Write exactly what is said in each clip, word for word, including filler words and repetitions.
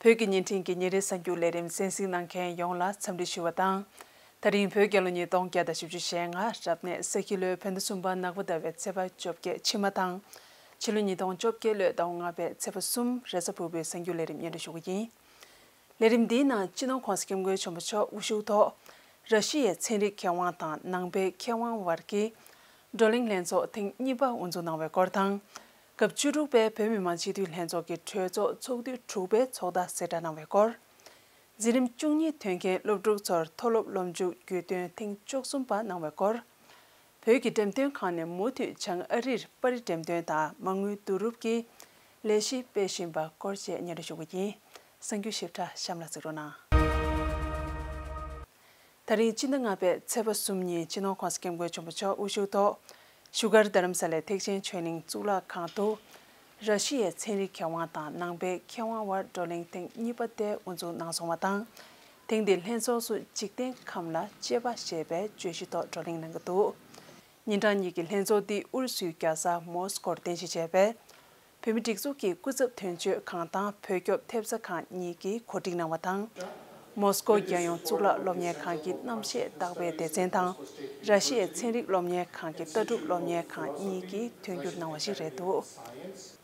བོད་ཀྱི་བརྙན་འཕྲིན་གྱི་ཉིན་རེའི་གསར་འགྱུར་ལས་རིམ་གསན་གཟིགས་གནང་མཁན་ཡོངས་ལ་འཚམས་འདྲི་ཞུ་བ་དང་། ད་རིང་བོད་རྒྱལ་ལོ་ཉིས་སྟོང་བརྒྱ་དང་བཞི་བཅུ་ཞེ་ལྔ་རབ་གནས་ས་ཁྱི་ལོའི་བོད་ཟླ་གསུམ་པ་ནག་པོ་ཟླ་བའི་ཚེས་པ་བཅོ་བརྒྱད་ཕྱི་མ་དང་། ཕྱི་ལོ་ཉིས་སྟོང་བཅོ་བརྒྱད་ལོའི་ཟླ་བ་ལྔ་པའི་ཚེས་པ་གསུམ་རེས་གཟའ་ཕུར་བུའི་གསར་འགྱུར་ལས་རིམ་སྙན་སྒྲོན་ཞུ་གི་ཡིན། ལས་རིམ་འདིའི་ནང་སྤྱི་ནོར་༸གོང་ས་༸སྐྱབས་མགོན་ཆེན་པོ་མཆོག་དབུ་བཞུགས་ཐོག་ར་ཤི་ཡའི་ཚན་རིག་མཁས་དབང་དང་ནང་པའི་མཁས་དབང་དབར་གྱི་བགྲོ་གླེང་ལྷན་ཚོགས་ཐེངས་གཉིས་པ་དབུ་འཛུགས་གནང་བའི་སྐོར་དང་། སྐབས་བཅུ་དྲུག་པའི་བོད་མི་མང་སྤྱི་འཐུས་ལྷན་ཚོགས་ཀྱི་གྲོས་ཚོགས་ཚོགས་དུས་དྲུག་པའི་ཚོགས་བརྡ་གསལ་བསྒྲགས་གནང་བའི་སྐོར། འཛིན་རིམ་བཅུ་གཉིས་ཐོན་མཁན་སློབ་ཕྲུག་ཚོར་མཐོ་སློབ་སློབ་འཇུག་རྒྱུན་སྟོན་ཐེངས་བཅུ་གསུམ་པ་གནང་བའི་སྐོར། བོད་ཀྱི་འགྲེམས་སྟོན་ཁང་ནས་མུ་མཐུད་བྱང་ཨ་རིར་པར་རིས་འགྲེམས་སྟོན་དང་མ་དངུལ་བསྡུ་རུབ་ཀྱི་ལས་གཞི་སྤེལ་བཞིན་པ་སྐོར་བཅས་སྙན་སྒྲོན་ཞུ་གི་ཡིན། གསར་འགྱུར་ཞིབ་ཕྲ་གཤམ་ལ་གཟིགས་རོགས་གནང་། ད་རིང་སྤྱི་ཟླ་ལྔ་པའི་ཚེས་པ་གསུམ་ཉིན་སྤྱི་ནོར་༸གོང་ས་༸སྐྱབས་མགོན་ཆེན་པོ་མཆོག་དབུ་བཞུགས་ཐོག་བཞུགས་སྒར་རྡ་རམ་ས་ལའི་ཐེག་ཆེན་ཆོས་གླིང་གཙུག་ལག་ཁང་དུ། ར་ཤི་ཡའི་ཚན་རིག་མཁས་དབང་དང་ནང་པའི་མཁས་དབང་དབར་བགྲོ་གླེང་ཐེངས་གཉིས་པ་དེ་དབུ་འཛུགས་གནང་སོང་བ་དང་། ཐེངས་འདིའི་ལྷན་ཚོགས་སུ་འཇིག་རྟེན་ཁམས་ལ་གཅེས་པ་ཞེས་པའི་བརྗོད་གཞི་ཐོག་བགྲོ་གླེང་གནང་གི་འདུག་ཉིན་གྲངས་གཉིས་ཀྱི་ལྷན་ཚོགས་འདི་ཨུ་རུ་སུའི་རྒྱལ་ས་མོ་སི་ཀོར་རྟེན་གཞི་བྱས་པའི་བོད་མིའི་སྒྲིག་འཛུགས་ཀྱི་སྐུ་ཚབ་དོན་གཅོད་ཁང་དང་བོད་སྐྱོབ་ཐེབས་རྩ་ཁང་གཉིས་ཀྱིས་གོ་སྒྲིག་གནང་བ་དང་། མོ་སི་ཀོ་རྒྱལ་ཡོངས་གཙུག་ལག་སློབ་གཉེར་ཁང་གི་རྣམ་བཤད་བརྟག་པའི་སྡེ་ཚན་དང་། ར་ཤི་ཡའི་ཚན་རིག་སློབ་གཉེར་ཁང་གི་ལྟ་གྲུབ་སློབ་གཉེར་ཁང་གཉིས་ཀྱིས་དོན་འཁྱོལ་གནང་བ་ཞིག་རེད་འདུག་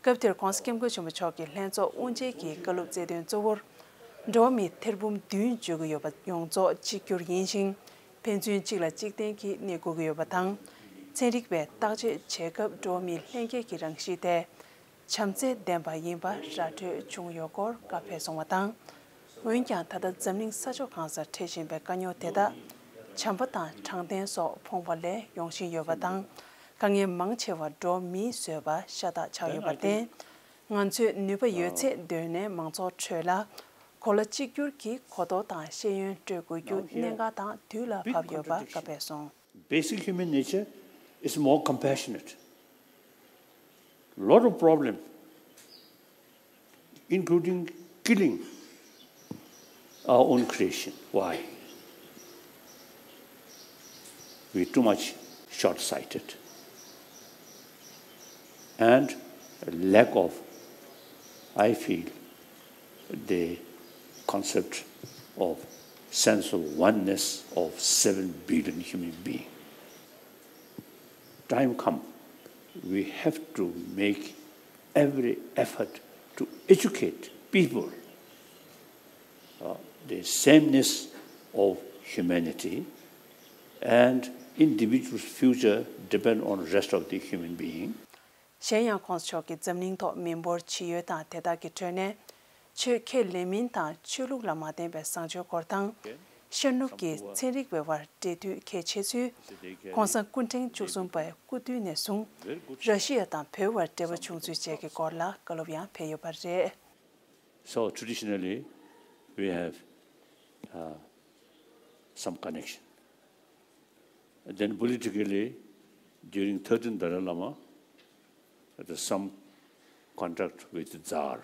སྐབས་དེར་༸གོང་ས་༸སྐྱབས་མགོན་ཆེན་པོ་མཆོག་གིས་ལྷན་ཚོགས་དབུ་འབྱེད་ཀྱི་བཀའ་སློབ་སྩལ་དོན་གཙོ་བོར། འགྲོ་བ་མིའི་ཐེར་འབུམ་བདུན་བརྗོད་ཀྱི་ཡོད་པ་ཡོངས་རྫོགས་གཅིག་གྱུར་ཡིན་ཞིང་། ཕན་ཚུན་གཅིག་ལ་གཅིག་བརྟེན་གྱིས་གནས་དགོས་ཀྱི་ཡོད་པ་དང་། ཚན་རིག་པས་བརྟག་དཔྱད་བྱེད་སྐབས་འགྲོ་བ་མིའི་ལྷན་སྐྱེས་ཀྱི་རང་གཤིས་དེ། བྱམས་བརྩེ་ལྡན་པ་ཡིན་པ་ར་སྤྲོད་བྱུང་ཡོད་སྐོར་བཀའ་ཕེབས་སོང་བ་དང་། འོན་ཀྱང་ད་ལྟ་འཛམ་གླིང་ས་ཕྱོགས་གང་སར་འཕྲད་བཞིན་པའི་དཀའ་རྙོག་དེ་དག་བྱམས་པ་དང་དྲང་བདེན་སོགས་ཕོངས་པ་ལས་ཡོང་བཞིན་ཡོད་པ་དང་། དཀའ་ངལ་མང་ཆེ་བ་འགྲོ་བ་མིས་བཟོས་པ་ཤ་སྟག་ཆགས་ཡོད་པར་བརྟེན། ང་ཚོས་ནུས་པ་ཡོད་ཚད་བཏོན་ནས་མང་ཚོགས་ཁྲོད་ལ་གོ་ལ་གཅིག་གྱུར་གྱི་གོ་རྟོགས་དང་ཤེས་ཡོན་སྤྲོད་དགོས་རྒྱུ་གནད་འགག་དང་དུས་ལ་བབ་ཡོད་པ་བཀའ་ཕེབས་སོང་། Basic human nature is more compassionate. Lot of problem, including killing our own creation. Why? We too much short-sighted and lack of, I feel, the concept of sense of oneness of seven billion human beings. Time come, we have to make every effort to educate people, uh, the sameness of humanity and individual's future depend on rest of the human being. གཞན་ཡང་༸གོང་ས་མཆོག་གིས་འཛམ་གླིང་ཐོག་མི་འབོར་ཇི་ཡོད་དང་དེ་དག་གི་ཁྲོད་ནས་ཆོས་ཁས་ལེན་མིན་དང་ཆོས་ལུགས་ལ་མ་བརྟེན་པའི་བཟང་སྤྱོད་སྐོར་དང་། ཤར་ནུབ་ཀྱི་ཚན་རིག་པའི་དབར་འབྲེལ་མཐུད་གལ་ཆེ་ཚུལ། ༸གོང་ས་སྐུ་ཕྲེང་བཅུ་གསུམ་པའི་སྐུ་དུས་ནས་བཟུང་ར་ཤི་ཡ་དང་བོད་དབར་འབྲེལ་བ་བྱུང་ཚུལ་བཅས་ཀྱི་སྐོར་ལ་བཀའ་སློབ་ཡང་ཕེབས་ཡོད་པ་རེད། So traditionally, we have, uh, some connection. Then politically, during thirteenth Dalai Lama, there's some contact with Tsar.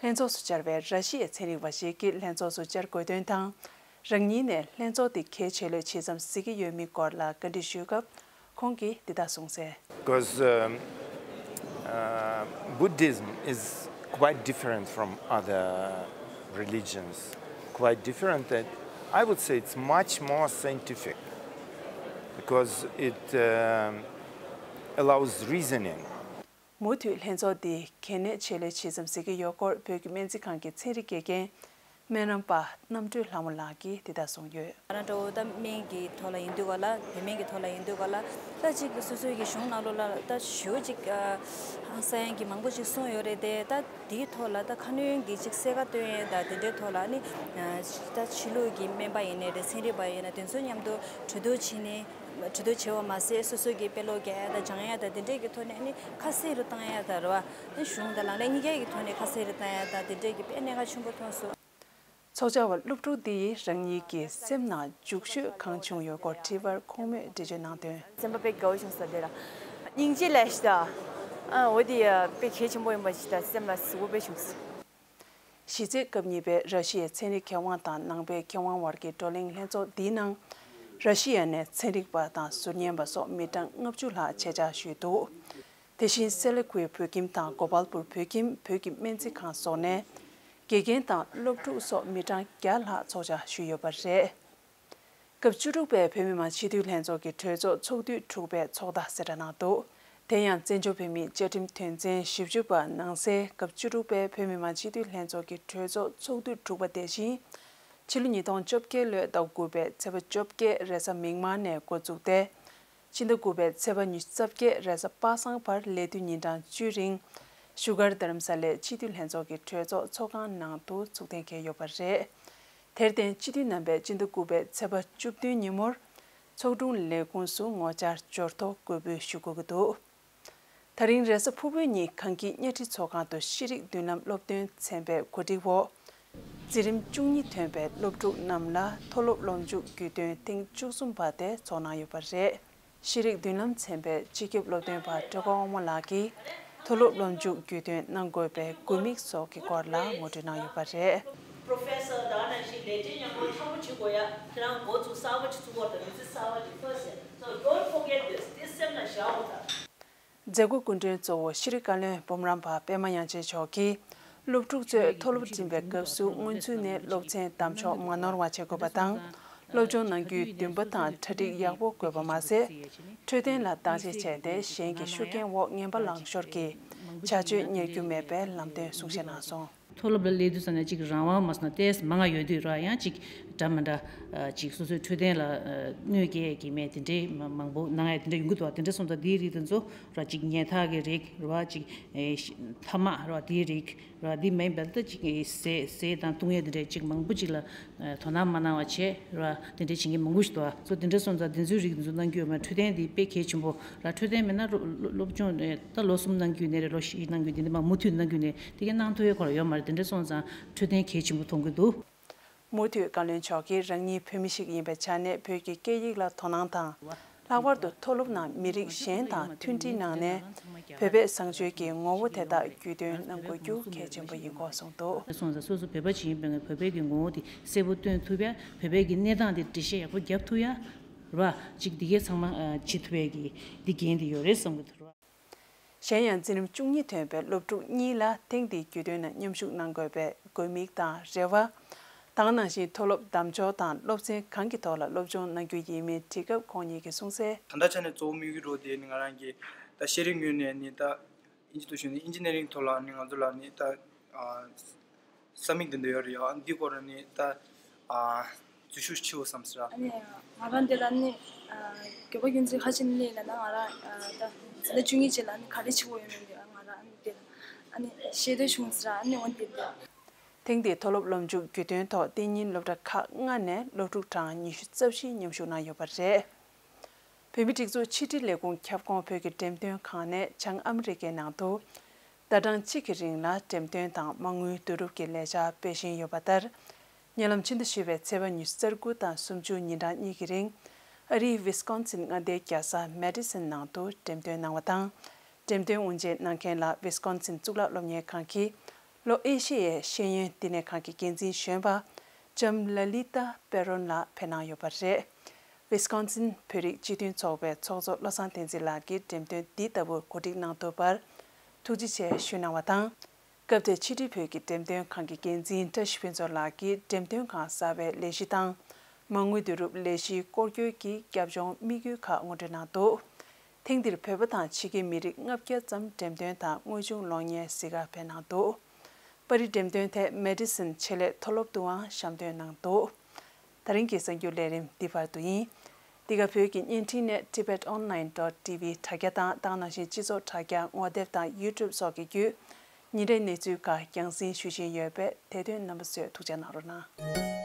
ལྷན་ཚོགས་སུ་བཅར་བའི་ར་ཤི་ཡའི་ཚན་རིག་པ་ཞིག་གིས་ལྷན་ཚོགས་སུ་བཅར་དགོས་དོན་དང་། རང་ཉིད་ནས་ལྷན་ཚོགས་འདི་གལ་ཆེ་ལོས་ཇི་ཙམ་གཟིགས་ཀྱི་ཡོད་མེད་སྐོར་ལ་བཀའ་འདྲི་ཞུས་སྐབས། ཁོང་གིས་འདི་ལྟར་གསུངས་གསལ། Because um, uh, Buddhism is quite different from other religions, quite different. And I would say it's much more scientific because it um, allows reasoning. མུ་མཐུད་ལྷན་ཚོགས་འདི་གལ་གནད་ཆེ་ལོས་ཇི་ཙམ་གཟིགས་ཀྱི་ཡོད་སྐོར་བོད་ཀྱི་སྨན་རྩིས་ཁང་གི་ཚན་རིག་དགེ་རྒན། སྨན་རམས་པ་རྣམ་གྲོལ་ལྷ་མོ་ལགས་ཀྱིས་འདི་ལྟར་གསུངས་ཡོད། ང་རང་འདྲ་བོ་ད་སྨན་གྱི་ཐོག་ལ་ཡིན་དུས་ག་ལ་བོད་སྨན་གྱི་ཐོག་ལ་ཡིན་དུས་ག་ལ་ད་ཅིག་སོ་སོའི་གི་གཞུང་ནང་ལོགས་ལ་ད་ཞེ་པོ་ཅིག་ཧང་སང་ཡག་གི་མང་པོ་ཅིག་གསུངས་ཡོད་རེད་དེ། ད་དེའི་ཐོག་ལ་ད་ཁ་སྣོན་གྱི་ཅིག་གསལ་ཁ་སྟོན་ཡག་ད་དེ་འདྲའི་ཐོག་ལ་ནི་ད་ཕྱི་ལུགས་ཀྱི་སྨན་པ་ཡིན་ནའི་རེད། ཚན་རིག་པ་ཡིན་ན་དེ་ཚོ་མཉམ་དུ་གྲོས་བསྡུར་བྱས་ནས་གྲོས་བསྡུར་བྱས་པ་མ་ཟད་སོ་སོའི་གི་དཔེ་ཀློག་རྒྱག་ཡག་ད་སྦྱང་ཡག་ད་དེ་འདྲའི་གི་ཐོག་ནས་ནི་ཁ་གསལ་རུ་བཏང་ཡག་ད་རེད་བ། གཞུང་དང་ལག་ལེན་གཉིས་ཀའི་གི་ཐོག་ནས་ཁ་གསལ་རུ་བཏང་ཡག་ད་དེ་འདྲའི་གི་དཔེ་གནད་འགག་ཆེན་པོ་མཐོང་སོང་། ཚོགས་བཅར་བ་སློབ་ཕྲུག་འདི་ཡིས་རང་ཉིད་ཀྱི་སེམས་ནང་འཇུག་ཤོས་གང་བྱུང་ཡོད་སྐོར་དྲིས་པར་ཁོང་མོས་འགྲེལ་བརྗོད་གནང་དོན། སེམས་པ་དཔེ་དགའ་བོ་བྱུང་སོང་དེ་ལ། སྙིང་རྗེ་ལས་ཤི་ད། ཨ་འོ་དེ་ཡ་དཔེ་གལ་ཆེན་པོ་ཡིན་པ་ཞིག་ད་སེམས་ལ་གཟིགས་པོ་དཔེ་བྱུང་སོང་། གཞི་རྩའི་སྐབས་གཉིས་པའི་ར་ཤི་ཡའི་ཚན་རིག་མཁས་དབང་དང་ནང་པའི་མཁས་དབང་དབར་གྱི་བགྲོ་གླེང་ལྷན་ཚོགས་འདིའི་ནང་། ར་ཤི་ཡ་ནས་ཚན་རིག་པ་དང་ཟུར་ཉན་པ་སོགས་མི་གྲངས་ལྔ་བཅུ་ལྷག་ཆེད་བཅར་ཞུས་འདུག་དེ་བཞིན་སེ་ལ་ཀུའི་བོད་ཁྱིམ་དང་གོ་པལ་པུར་བོད་ཁྱིམ་བོད་ཀྱི་སྨན་རྩིས་ཁང་སོགས་ནས། དགེ་རྒན་དང་སློབ་ཕྲུག་སོགས་མི་གྲངས་བརྒྱ་ལྷག་ཚོགས་བཅར་ཞུས་ཡོད་པ་རེད། སྐབས་བཅུ་དྲུག་པའི་བོད་མི་མང་སྤྱི་འཐུས་ལྷན་ཚོགས་ཀྱི་གྲོས་ཚོགས་ཚོགས་དུས་དྲུག་པའི་ཚོགས་བརྡ་གསལ་བསྒྲགས་གནང་འདུག་དེ་ཡང་བཙན་བྱོལ་བོད་མིའི་བཅའ་ཁྲིམས་དོན་ཚན་བཞི་བཅུ་པ་ནང་གསལ་སྐབས་བཅུ་དྲུག་པའི་བོད་མི་མང་སྤྱི་འཐུས་ལྷན་ཚོགས་ཀྱི་གྲོས་ཚོགས་ཚོགས་དུས་དྲུག་པ་དེ་བཞིན་ཕྱི་ལོ་ཉིས་སྟོང་བཅོ་བརྒྱད་ལོའི་ཟླ་དགུ་པའི་ཚེས་པ་བཅོ་བརྒྱད་རེས་གཟའ་མིག་དམར་ནས་འགོ་བཙུགས་ཏེ། ཕྱི་ཟླ་དགུ་པའི་ཚེས་པ་ཉི་ཤུ་རྩ་བརྒྱད་རེས་གཟའ་པ་སངས་བར་ལས་དུས་ཉིན་གྲངས་བཅུའི་རིང་བཞུགས་སྒར་རྡ་རམ་ས་ལའི་སྤྱི་འཐུས་ལྷན་ཚོགས་ཀྱི་གྲོས་ཚོགས་ཚོགས་ཁང་ནང་དུ་ཚུགས་གཏན་འཁེལ་ཡོད་པ་རེད། དེར་བརྟེན་སྤྱི་འཐུས་རྣམ་པས་ཕྱི་ཟླ་དགུ་པའི་ཚེས་པ་བཅུ་བདུན་ཉིན་མོར་ཚོགས་དྲུང་ལས་ཁུངས་སུ་ངོ་བཅར་འབྱོར་ཐོ་འགོད་འབུལ་ཞུ་དགོས་ཀྱི་འདུག་ད་རིང་རེས་གཟའ་ཕུར་བུའི་ཉིན་གངས་སྐྱིད་གཉའ་ཁྲི་ཚོགས་ཁང་དུ་ཤེས་རིག་མདུན་ལམ་སློབ་སྟོན་ཚན་པའི་གོ་སྒྲིག་འོག་འཛིན་རིམ་བཅུ་གཉིས་ཐོན་པའི་སློབ་ཕྲུག་རྣམས་ལ་མཐོ་སློབ་སློབ་འཇུག་བརྒྱུད་དོན་ཐེངས་བཅུ་གསུམ་པ་དེ་ཚོགས་གནང་ཡོད་པ་རེད། ཤེས་རིག་མདུན་ལམ་ཚན་པའི་སྤྱི་ཁྱབ་སློབ་སྟོན་པ་སྤྲེའུ་དཀར་དབང་མོ་ལགས་ཀྱིས་མཐོ་སློབ་སློབ་འཇུག་བརྒྱུད་དོན་གནང་དགོས་པའི་དགོས་དམིགས་སོགས་ཀྱི་སྐོར་ལ་ངོ་སྤྲོད་གནང་ཡོད་པ་རེད། Professor ད་ནང་བཞིན་ལས་བྱེད་ཉམས་མྱོང་ཚང་པོ་བྱེད་དགོས་ཡ། ཁྱེད་རང་འགོ་ཚུགས་གསར་པ་ཅིག་ཚུགས་དགོས་དང་མི་ཚེ་གསར་པ་ཅིག་first so don't forget this this སེམས་ལ་བཞག་དགོས་དང་། མཛད་སྒོ་སྐུ་མགྲོན་གཙོ་བོ་ཤེས་རིག་བཀའ་བློན་འབུམ་རམས་པ་པད་མ་དབྱངས་ཅན་མཆོག་གིས་སློབ་ཕྲུག་ཚོས་མཐོ་སློབ་འགྲིམ་པའི་སྐབས་སུ་སྔོན་ཚུད་ནས་སློབ་ཚན་བདམས་ཕྱོགས་མ་ནོར་བ་བྱེད་དགོས་པ་དང་། སློབ་སྦྱོང་གནང་རྒྱུའི་འདུན་པ་དང་གྲ་སྒྲིག་ཡག་པོ་དགོས་པ་མ་ཟད། འཕྲོད་བསྟེན་ལ་བརྟག་དཔྱད་བྱས་ཏེ་གཞན་གྱི་ཤུགས་རྐྱེན་འོག་ངན་པ་ལངས་ཤོར་གྱི་བྱ་སྤྱོད་གཉེར་རྒྱུ་མེད་པའི་ལམ་སྟོན་གསུང་བཤད་གནང་སོང་། མཐོ་སློབ་ལ་སླེབས་དུས་ཙམ་ནས་ཅིག་རང་དབང་མ་སོང་ན་ཏོག་ཙམ་མང་ང་ཡོད་དུས་ར་ཡང་ཅིག་འདྲ་མི་འདྲ་ཅིག་སོ་སོའི་འཕྲོད་བསྟེན་ལ་གནོད་སྐྱེལ་གྱི་མེད་དེ་འདྲའི་མང་པོ་གནང་ཡ་དེ་འདྲ་ཡོང་གི་འདུག་དེ་འདྲ་སོང་ཙང་དེའི་རིགས་དེ་ཚོ་ར་ཅིག་ཉལ་ཐག་གི་རིགས་ར་ཅིག་ཐ་མག་ར་དེའི་རིགས་ར་དེ་མིན་པ་ད་ཅིག་ཟས་ཟས་དང་བཏུང་ཡ་དེ་འདྲ་ཅིག་མང་པོ་ཅིག་ལ་དོ་སྣང་མ་གནང་བ་བྱས་ར་དེ་འདྲ་བྱེད་མཁན་མང་པོ་ཞིག་འདུག་ཨ་སོ་དེ་འདྲ་སོང་ཙང་དེ་ཚོའི་རིགས་དེ་ཚོ་གནང་རྒྱུ་ཡོད་མ་རེད། འཕྲོད་བསྟེན་དེ་དཔེ་གལ་ཆེན་པོ་ར། འཕྲོད་བསྟེན་མེད་ན་སློབ་སློབ་སློབ་སྦྱོང་ད་ལོ་གསུམ་གནང་རྒྱུ་ནས་རེད། ལོ་བཞི་གནང་རྒྱུ་དེ་འདྲ་མ་མུ་མཐུད་གནང་རྒྱུ་ནས་དེ་གའི་གནང་ཐུབ་ཡས་ཁོ་ར་ཡོད་མ་རེད། དེ་འདྲ་སོང་ཙང་འཕྲོད་བསྟེན་གལ་ཆེན་པོ་མཐོང་གི་འདུག་མུ་མཐུད་བཀའ་བློན་མཆོག་གིས་རང་ཉིད་བོད་མི་ཞིག་ཡིན་པའི་ཆ་ནས་བོད་ཀྱི་སྐད་ཡིག་ལ་དོ་སྣང་དང་། ལྷག་པར་དུ་མཐོ་སློབ་ནང་མི་རིགས་གཞན་དང་མཐུན་སྒྲིལ་གནང་ནས། བོད་པའི་བཟང་སྤྱོད་ཀྱི་ངོ་བོ་དེ་དག་རྒྱུས་སྟོན་གནང་དགོས་རྒྱུ་གལ་ཆེན་པོ་ཡིན་སྐོར་གསུངས་འདུག་སོང་ཙང་སོ་སོ་བོད་པ་ཅིག་ཡིན་པའི་ངོས་བོད་པའི་གི་ངོ་བོ་དེ་གསལ་པོ་སྟོན་ཐུབ་ཡ། བོད་པའི་གི་གནས་སྟངས་དེ་འགྲེལ་བཤད་ཡག་པོ་རྒྱབ་ཐུབ་ཡ་ར། ཅིག་འདི་གའི་ཚང་མ་བྱེད་ཐུབ་ཡ་གི་འདི་འགན་དེ་ཡོད་རེད་བསམ་གི་འདུག་གཞན་ཡང་འཛིན་རིམ་བཅུ་གཉིས་ཐོན་པའི་སློབ་ཕྲུག་གཉིས་ལ་ཐེངས་འདིའི་རྒྱུས་སྟོན་ནང་མཉམ་ཞུགས་གནང་དགོས་པའི་དགོས་དམིགས་དང་རེ་བ། ད་ག་ནང་བཞིན་མཐོ་སློབ་བདམས་ཕྱོགས་དང་སློབ་ཚན་གང་གི་ཐོག་ལ་སློབ་སྦྱོང་གནང་རྒྱུ་ཡིན་མིན་དྲི་སྐབས་ཁོང་ཉིད་ཀྱིས་གསུངས་གསལ། ད་ལྟ་ཆ་ནས་གཙོ་བོ་དམིགས་ཡུལ་རོ་དེ་ནི་ང་རང་གི་ད་ཤེས་རིག་ངོས་ནས་ནི་ད་ཨིན་ཇི་དུ་ཞུ་ནི་ཨིན་ཇི་ནི་རིང་ཐོག་ལ་ནི་ང་ཚོ་ལ་ནི་ད་ས་མིག་འདི་འདྲ་ཡོད་རེད་ཡ། འདི་སྐོར་ནི་ད་འཛུལ་ཞུགས་ཆེའོ་བསམ་ཟེར། ཨ་ནི་ང་རང་འདི་ལ་ནི་དགོས་པ་རྒྱུ་མཚན་ཁ་ཅིག་ནི་ལ་ན་ང་རང་ད་འཛིན་གྲྭ་བཅུ་གཉིས་ཅན་ལ་ནི་ག་རེ་བྱེད་དགོས་ཡོད་མེད་འདི་ང་རང་ཨ་ནི་འདི་ལ་ཨ་ནི་ཤེས་འདོད་བྱུང་ཟེར། ཨ་ནི་འོན་ཏེ་འདི། ཐེངས་འདིའི་མཐོ་སློབ་སློབ་འཇུག་རྒྱུས་སྟོན་ཐོག་གཏན་ཉིན་སློབ་གྲྭ་ཁག་ལྔ་ནས་སློབ་ཕྲུག་གྲངས་ཉི་ཤུ་རྩ་བཞི་མཉམ་ཞུགས་གནང་ཡོད་པ་རེད། བོད་མིའི་སྒྲིག་འཛུགས་ཕྱི་དྲིལ་ལས་ཁུངས་ཁྱབ་ཁོངས་བོད་ཀྱི་འགྲེམས་སྟོན་ཁང་ནས་བྱང་ཨ་མི་རི་ཀའི་ནང་དུ་ཟླ་གྲངས་གཅིག་གི་རིང་ལ་འགྲེམས་སྟོན་དང་མ་དངུལ་བསྡུ་རུབ་ཀྱི་ལས་འཆར་སྤེལ་བཞིན་ཡོད་པ་ལྟར། ཉེ་ལམ་ཕྱི་ཟླ་བཞི་པའི་ཚེས་པ་ཉི་ཤུ་རྩ་དགུ་དང་སུམ་ཅུ་ཉིན་གྲངས་གཉིས་ཀྱི་རིང་། ཨ་རིའི་ཝི་སི་ཀོན་སིན་མངའ་སྡེའི་རྒྱལ་ས་མེ་ཌི་སོན་ནང་དུ་འགྲེམས་སྟོན་གནང་བ་དང་། འགྲེམས་སྟོན་དབུ་འབྱེད་གནང་མཁན་ལ་ཝི་སི་ཀོན་སིན་གཙུག་ལག་སློབ་གཉེར་ཁང་གི་ལྷོ་ཨེ་ཤེ་ཡའི་ཤེས་ཡོན་བསྟི་གནས་ཁང་གི་འགན་འཛིན་གཞོན་པ་ལྕམ་ལ་ལི་ཏཱ་པེ་རོན་ལགས་ཕེབས་གནང་ཡོད་པ་རེད། ཝི་སི་ཀོན་སིན་བོད་རིགས་སྤྱི་མཐུན་ཚོགས་པའི་ཚོགས་གཙོ་བློ་བཟང་བསྟན་འཛིན་ལགས་ཀྱིས་འགྲེམས་སྟོན་འདི་ལྟ་བུར་གོ་སྒྲིག་གནང་ཐུབ་པར་ཐུགས་རྗེ་ཆེ་ཞུས་གནང་བ་དང་། སྐབས་དེར་ཕྱི་དྲིལ་བོད་ཀྱི་འགྲེམས་སྟོན་ཁང་གི་འགན་འཛིན་བཀྲ་ཤིས་ཕུན་ཚོགས་ལགས་ཀྱིས་འགྲེམས་སྟོན་ཁང་གསར་པའི་ལས་གཞི་དང་། མ་དངུལ་བསྡུ་རུབ་ལས་གཞིའི་སྐོར་སྐྱོད་ཀྱི་རྒྱབ་ལྗོངས་དམིགས་ཡུལ་ཁག་ངོ་སྤྲོད་གནང་འདུག་ཐེངས་འདིར་བོད་པ་དང་ཕྱི་རྒྱལ་མི་རིགས་ལྔ་བརྒྱ་ཙམ་འགྲེམས་སྟོན་དང་དངོས་བྱུང་གློག་བརྙན་གཟིགས་གར་ཕེབས་གནང་འདུག་པར་རིས་འགྲེམས་སྟོན་དེ་མེ་ཌི་སོན་ཆེད་ལས་མཐོ་སློབ་ཏུའང་བཤམས་སྟོན་གནང་འདུག་ད་རིང་གི་གསར་འགྱུར་ལས་རིམ་འདི་བར་དུ་ཡིན། འདི་ག་བོད་ཀྱི་བརྙན་འཕྲིན་ནས་tibet online dot tv དྲ་རྒྱ་དང་ད་ག་ནང་བཞིན་སྤྱི་ཚོགས་དྲ་རྒྱ་ངོ་དེབ་དང་YouTube སོགས་ཀྱི་བརྒྱུད། ཉིན་རེའི་གནས་ཚུལ་ཁག་རྒྱང་སྲིང་ཞུ་བཞིན་ཡོད་པས་དེ་དོན་རྣམ་པ་ཚོས་ཐུགས་རྗེ་གནང་རོགས་གནང་།